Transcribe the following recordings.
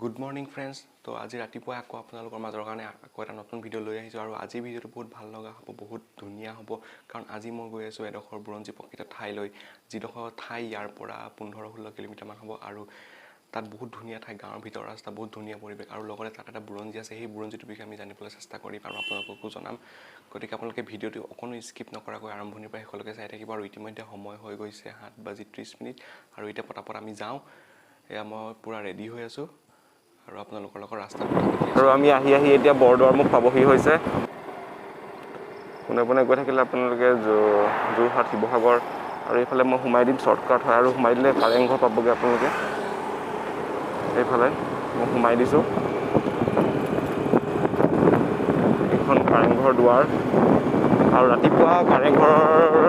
Good morning friends. তো আজি ৰাতিপুৱা আকৌ আপোনালোকৰ মাজৰ কাৰণে আকৌ এটা নতুন ভিডিঅ' লৈ আহিছোঁ আৰু আজিৰ ভিডিঅ'টো বহুত ভাল লগা হ'ব, বহুত ধুনীয়া হ'ব। কাৰণ আজি মই গৈ আছোঁ এডোখৰ বুৰঞ্জী প্ৰকৃত ঠাইলৈ, যিডোখৰ ঠাই ইয়াৰ পৰা 15-16 কিলোমিটাৰমান হ'ব আৰু তাত বহুত ধুনীয়া ঠাই, গাঁৱৰ ভিতৰৰ ৰাস্তা, বহুত ধুনীয়া পৰিৱেশ আৰু লগতে তাত এটা বুৰঞ্জী আছে। সেই বুৰঞ্জীটোৰ বিষয়ে আমি জানিবলৈ চেষ্টা কৰিম আৰু আপোনালোককো জনাম। গতিকে আপোনালোকে ভিডিঅ'টো অকণো স্কিপ নকৰাকৈ আৰম্ভণিৰ পৰা শেষলৈকে চাই থাকিব। আৰু ইতিমধ্যে সময় হৈ গৈছে 7:30 আৰু এতিয়া পটাপট আমি যাওঁ। এয়া মই পূৰা ৰেডি হৈ আছোঁ আৰু আপোনালোকৰ লগত ৰাস্তাত কথা পাতি আছোঁ। আৰু আমি আহি আহি এতিয়া বৰদুৱাৰমুখ পাবহি হৈছে। পোনে পোনে গৈ থাকিলে আপোনালোকে যোৰহাট, শিৱসাগৰ আৰু এইফালে মই সোমাই দিম, শ্বৰ্টকাট হয় আৰু সোমাই দিলে কাৰেংঘৰ পাবগৈ আপোনালোকে। এইফালে মই সোমাই দিছোঁ, এইখন কাৰেংঘৰ দুৱাৰ। আৰু ৰাতিপুৱা কাৰেংঘৰৰ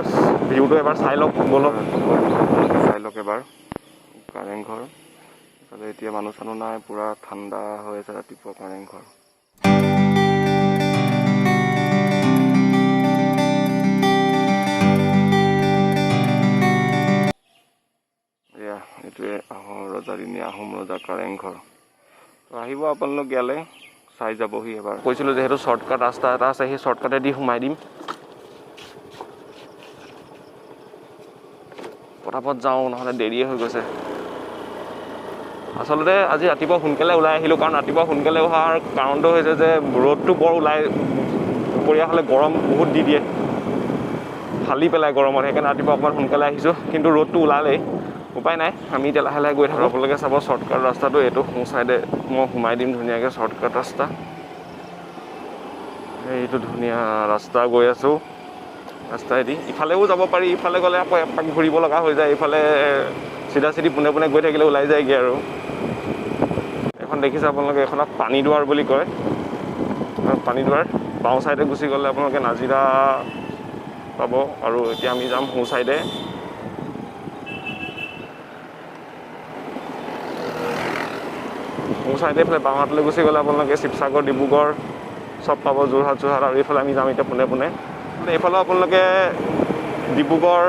ভিউটো এবাৰ চাই লওক, ব'লক চাই লওক এবাৰ কাৰেংঘৰ। এইফালে এতিয়া মানুহ চানুহ নাই, পূৰা ঠাণ্ডা হৈ আছে ৰাতিপুৱা কাৰেংঘৰ। এয়া এইটোৱে আহোম ৰজাদিনীয়া আহোম ৰজা কাৰেংঘৰ। তো আহিব আপোনালোক ইয়ালৈ চাই যাবহি এবাৰ। কৈছিলোঁ যিহেতু শ্বৰ্টকাট ৰাস্তা এটা আছে, সেই শ্বৰ্টকাটেদি সোমাই দিম। পটাপট যাওঁ, নহ'লে দেৰিয়ে হৈ গৈছে। আচলতে আজি ৰাতিপুৱা সোনকালে ওলাই আহিলোঁ, কাৰণ ৰাতিপুৱা সোনকালে অহাৰ কাৰণটো হৈছে যে ৰ'দটো বৰ ওলাই, দুপৰীয়া হ'লে গৰম বহুত দি দিয়ে, ফালি পেলাই গৰমত, সেইকাৰণে ৰাতিপুৱা অকণমান সোনকালে আহিছোঁ। কিন্তু ৰ'দটো ওলালেই, উপায় নাই, আমি এতিয়া লাহে লাহে গৈ থাকোঁ। আপোনালোকে চাব শ্বৰ্টকাট ৰাস্তাটো, এইটো সোঁ চাইডে মই সোমাই দিম ধুনীয়াকৈ শ্বৰ্টকাট ৰাস্তা। এইটো ধুনীয়া ৰাস্তা গৈ আছোঁ, ৰাস্তাইদি ইফালেও যাব পাৰি, ইফালে গ'লে আকৌ এপাক ঘূৰিব লগা হৈ যায়, ইফালে চিধা চিধি পোনে পোনে গৈ থাকিলে ওলাই যায়গৈ। আৰু এখন দেখিছে আপোনালোকে, এইখনক পানী দুৱাৰ বুলি কয়। পানী দুৱাৰ বাওঁ চাইডে গুচি গ'লে আপোনালোকে নাজিৰা পাব। আৰু এতিয়া আমি যাম সোঁ চাইডে। সোঁ চাইডে এইফালে বাওঁ হাতলৈ গুচি গ'লে আপোনালোকে শিৱসাগৰ, ডিব্ৰুগড় চব পাব, যোৰহাট চোৰহাট। আৰু এইফালে আমি যাম এতিয়া পোনে পোনে। এইফালেও আপোনালোকে ডিব্ৰুগড়,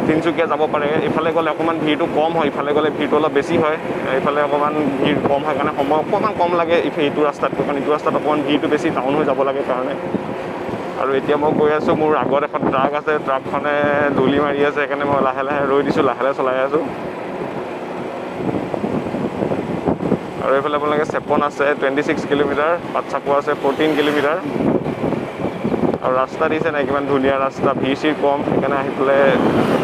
তিনিচুকীয়া যাব পাৰে। এইফালে গ'লে অকণমান ভিৰটো কম হয়, ইফালে গ'লে ভিৰটো অলপ বেছি হয়। এইফালে অকণমান ভিৰ কম হয় কাৰণে সময় অকণমান কম লাগে এইটো ৰাস্তাতকৈ, কাৰণ এইটো ৰাস্তাত অকণমান ভিৰটো বেছি, টাউন হৈ যাব লাগে কাৰণে। আৰু এতিয়া মই গৈ আছোঁ, মোৰ আগত এখন ট্ৰাক আছে, ট্ৰাকখনে ধূলি মাৰি আছে, সেইকাৰণে মই লাহে লাহে ৰৈ দিছোঁ, লাহে লাহে চলাই আছোঁ। আৰু এইফালে আপোনালোকে চেপন আছে 26 কিলোমিটাৰ, পাটচাকোৱা আছে 14 কিলোমিটাৰ। আৰু ৰাস্তা দিছে নাই কিমান ধুনীয়া ৰাস্তা, ভিৰ চিৰ কম, সেইকাৰণে আহি পেলাই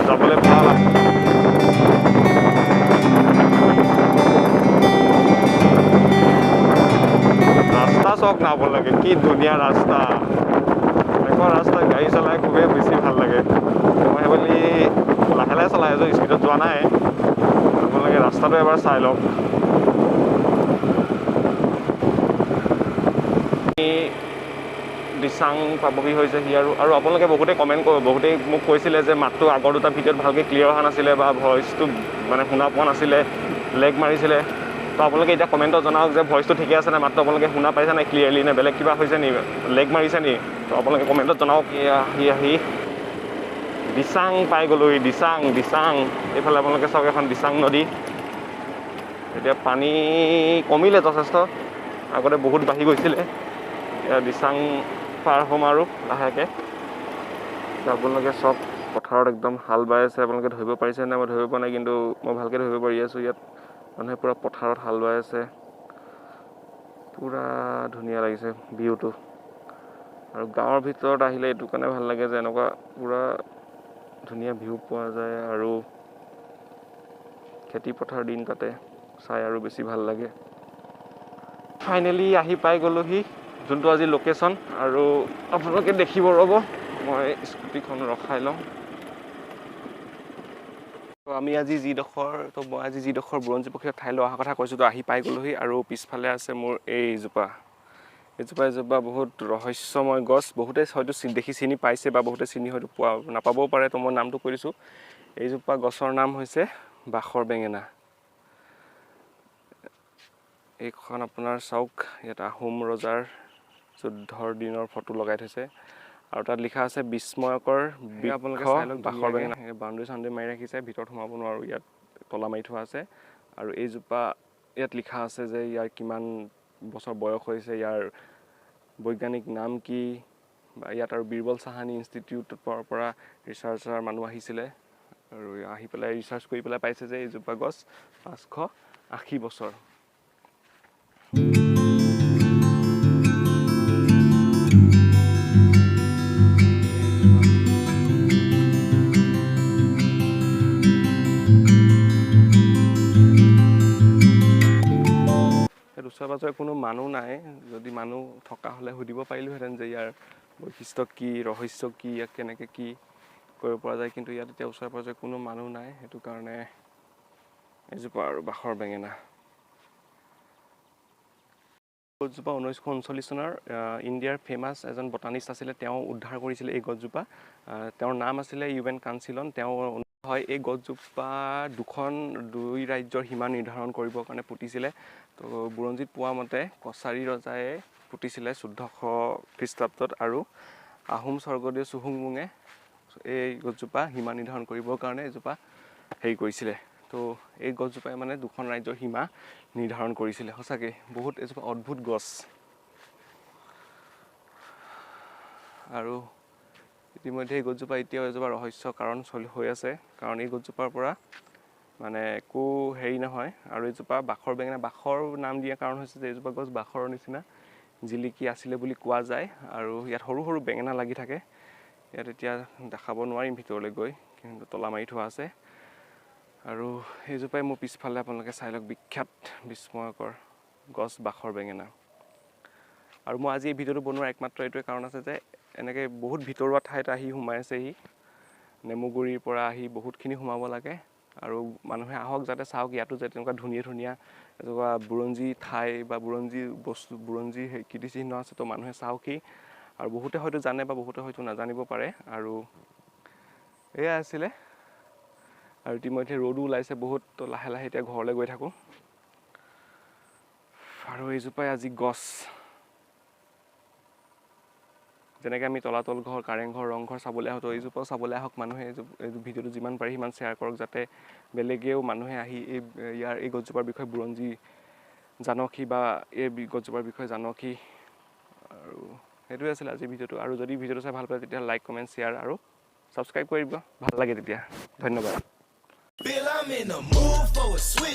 যাবলৈ ভাল। ৰাস্তা চাওক না আপোনালোকে, কি ধুনীয়া ৰাস্তা। এনেকুৱা ৰাস্তাত গাড়ী চলাই খুবেই বেছি ভাল লাগে। মই সেইবুলি লাহে লাহে চলাই আছোঁ, স্পীডত যোৱা নাই। আপোনালোকে ৰাস্তাটো এবাৰ চাই লওক। দিচাং পাবহি হৈছেহি। আৰু আপোনালোকে বহুতে কমেণ্ট কৰিব, বহুতেই মোক কৈছিলে যে মাতটো আগৰ দুটা ভিডিঅ'ত ভালকৈ ক্লিয়াৰ অহা নাছিলে বা ভইচটো মানে শুনা পোৱা নাছিলে, লেগ মাৰিছিলে। তো আপোনালোকে এতিয়া কমেণ্টত জনাওক যে ভইচটো ঠিকে আছে নে, মাতটো আপোনালোকে শুনা পাইছে নাই ক্লিয়াৰলি, নে বেলেগ কিবা হৈছে নি, লেগ মাৰিছে নি। তো আপোনালোকে কমেণ্টত জনাওক। আহি আহি দিচাং পাই গ'লোহি, দিচাং দিচাং। এইফালে আপোনালোকে চাওক এখন দিচাং নদী। এতিয়া পানী কমিলে যথেষ্ট, আগতে বহুত বাঢ়ি গৈছিলে। এতিয়া দিচাং পাৰ হ'ম আৰু লাহেকৈ। আপোনালোকে চব পথাৰত একদম হাল বাই আছে, আপোনালোকে ধৰিব পাৰিছে নে? মই ধৰিব পৰা নাই, কিন্তু মই ভালকৈ ধৰিব পাৰি আছোঁ। ইয়াত মানুহে পূৰা পথাৰত হাল বাই আছে, পূৰা ধুনীয়া লাগিছে ভিউটো। আৰু গাঁৱৰ ভিতৰত আহিলে এইটো কাৰণে ভাল লাগে যে এনেকুৱা পূৰা ধুনীয়া ভিউ পোৱা যায় আৰু খেতি পথাৰ দিন তাতে চাই আৰু বেছি ভাল লাগে। ফাইনেলি আহি পাই গ'লোহি যোনটো আজি লোকেশ্যন, আৰু আপোনালোকে দেখিব, ৰ'ব মই স্কুটিখন ৰখাই লওঁ। তো আমি আজি যিডোখৰ, তো মই আজি যিডোখৰ বুৰঞ্জী প্ৰসিদ্ধ ঠাইলৈ অহা কথা কৈছোঁ, তো আহি পাই গ'লোহি। আৰু পিছফালে আছে মোৰ এইজোপা, এজোপা বহুত ৰহস্যময় গছ। বহুতে হয়তো দেখি চিনি পাইছে বা বহুতে চিনি হয়তো পোৱা নাপাবও পাৰে। তো মই নামটো কৈ দিছোঁ, এইজোপা গছৰ নাম হৈছে বাখৰ বেঙেনা। এইখন আপোনাৰ চাওক, ইয়াত আহোম ৰজাৰ যুদ্ধৰ দিনৰ ফটো লগাই থৈছে আৰু তাত লিখা আছে বিস্ময়কৰ আপোনালোকে বৃক্ষ চাই লওক বাখৰ ধুনীয়াকে। বেঙেনা। বাউণ্ডেৰী চাউণ্ডেৰী মাৰি ৰাখিছে, ভিতৰত সোমাব নোৱাৰোঁ, ইয়াত তলা মাৰি থোৱা আছে। আৰু এইজোপা ইয়াত লিখা আছে যে ইয়াৰ কিমান বছৰ বয়স হৈছে, ইয়াৰ বৈজ্ঞানিক নাম কি, বা ইয়াত আৰু বীৰবল চাহানী ইনষ্টিটিউটৰ পৰা ৰিচাৰ্চাৰ মানুহ আহিছিলে আৰু আহি পেলাই ৰিচাৰ্চ কৰি পেলাই পাইছে যে এইজোপা গছ 580 বছৰ। ইয়াত ওচৰে পাঁজৰে কোনো মানুহ নাই, যদি মানুহ থকা হ'লে সুধিব পাৰিলোহেঁতেন যে ইয়াৰ বৈশিষ্ট্য কি, ৰহস্য কি, ইয়াক কেনেকৈ কি কৰিব পৰা যায়। কিন্তু ইয়াত এতিয়া ওচৰে পাঁজৰে কোনো মানুহ নাই, সেইটো কাৰণে এজোপা আৰু বাঁহৰ বেঙেনা গছজোপা 1939 চনৰ ইণ্ডিয়াৰ ফেমাছ এজন বটানিষ্ট আছিলে, তেওঁ উদ্ধাৰ কৰিছিলে এই গছজোপা। তেওঁৰ নাম আছিলে ইউৱেন কানচিলন। তেওঁ হয় এই গছজোপা দুই ৰাজ্যৰ সীমা নিৰ্ধাৰণ কৰিবৰ কাৰণে পুতিছিলে। তো বুৰঞ্জীত পোৱা মতে কছাৰী ৰজাই পুতিছিলে 1400 খ্ৰীষ্টাব্দত আৰু আহোম স্বৰ্গদেউ চুহুংমুঙে এই গছজোপা সীমা নিৰ্ধাৰণ কৰিবৰ কাৰণে এজোপা হেৰি কৰিছিলে। তো এই গছজোপাই মানে দুখন ৰাজ্যৰ সীমা নিৰ্ধাৰণ কৰিছিলে। সঁচাকৈ বহুত এজোপা অদ্ভুত গছ। আৰু ইতিমধ্যে এই গছজোপা এতিয়াও এজোপা ৰহস্য কাৰণ চলি হৈ আছে, কাৰণ এই গছজোপাৰ পৰা মানে একো হেৰি নহয়। আৰু এইজোপা বাখৰ বেঙেনা, বাখৰ নাম দিয়া কাৰণ হৈছে যে এইজোপা গছ বাখৰৰ নিচিনা জিলিকি আছিলে বুলি কোৱা যায়। আৰু ইয়াত সৰু সৰু বেঙেনা লাগি থাকে। ইয়াত এতিয়া দেখাব নোৱাৰিম ভিতৰলৈ গৈ, কিন্তু তলা মাৰি থোৱা আছে। আৰু এইজোপাই মোৰ পিছফালে আপোনালোকে চাই লওক, বিখ্যাত বিস্ময়কৰ গছ বাখৰ বেঙেনা। আৰু মই আজি এই ভিডিঅ'টো বনোৱাৰ একমাত্ৰ এইটোৱে কাৰণ আছে যে এনেকৈ বহুত ভিতৰুৱা ঠাইত আহি সোমাই আছেহি, নেমুগুৰিৰ পৰা আহি বহুতখিনি সোমাব লাগে। আৰু মানুহে আহক যাতে চাওক ইয়াতো যে তেনেকুৱা ধুনীয়া ধুনীয়া এজোপা বুৰঞ্জী ঠাই বা বুৰঞ্জী বস্তু, বুৰঞ্জী সেই কীৰ্তিচিহ্ন আছে, তো মানুহে চাওকহি। আৰু বহুতে হয়তো জানে বা বহুতে হয়তো নাজানিব পাৰে। আৰু এয়া আছিলে। আৰু ইতিমধ্যে ৰ'দো ওলাইছে বহুত, তো লাহে লাহে এতিয়া ঘৰলৈ গৈ থাকোঁ। আৰু এইজোপাই আজি গছ, যেনেকৈ আমি তলাতল ঘৰ, কাৰেংঘৰ, ৰংঘৰ চাবলৈ আহোঁ, তো এইজোপাও চাবলৈ আহক মানুহে। এইটো ভিডিঅ'টো যিমান পাৰে সিমান শ্বেয়াৰ কৰক, যাতে বেলেগেও মানুহে আহি ইয়াৰ এই গছজোপাৰ বিষয়ে বুৰঞ্জী জানকহি বা এই গছজোপাৰ বিষয়ে জানকহি। আৰু সেইটোৱে আছিলে আজিৰ ভিডিঅ'টো। আৰু যদি ভিডিঅ'টো চাই ভাল পায় তেতিয়াহ'লে লাইক, কমেণ্ট, শ্বেয়াৰ আৰু ছাবস্ক্ৰাইব কৰি দিব, ভাল লাগে তেতিয়া। ধন্যবাদ। Bill, I'm in the mood for a switch.